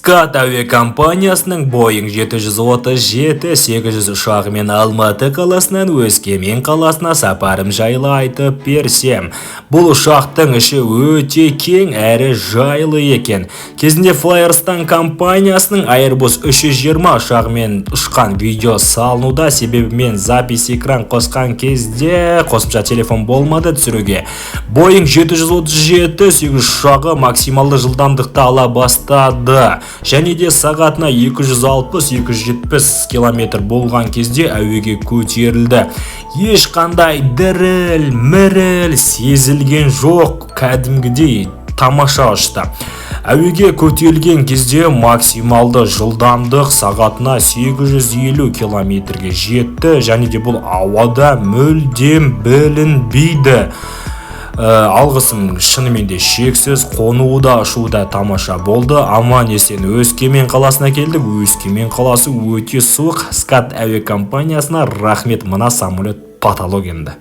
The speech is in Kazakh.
Скат әуе компаниясының Boeing 737-800 ұшағымен Алматы қаласынан Өскемен қаласына сапарым жайлы айтып берсем. Бұл ұшақтың іші өте кең әрі жайлы екен. Кезінде FlyArystan компаниясының Airbus 320 ұшағымен ұшқан видео салынуда, себебі мен запись экран қосқан кезде қосымша телефон болмады түсіруге. Boeing 737-800 ұшағы максималды жылдамдықты ала бастады және де сағатына 260-270 километр болған кезде әуеге көтерілді. Ешқандай діріл міріл сезілген жоқ, кәдімгідей тамаша ұшты. Әуеге көтерілген кезде максималды жылдамдық сағатына 850 километрге жетті және де бұл ауада мүлдем білінбейді. Алғысым шынымен де шексіз. Қонуы да, ұшуы да тамаша болды. Аман есен Өскемен қаласына келдік. Өскемен қаласы өте суық. Скат әуе компаниясына рахмет, мына самолет потолок енді.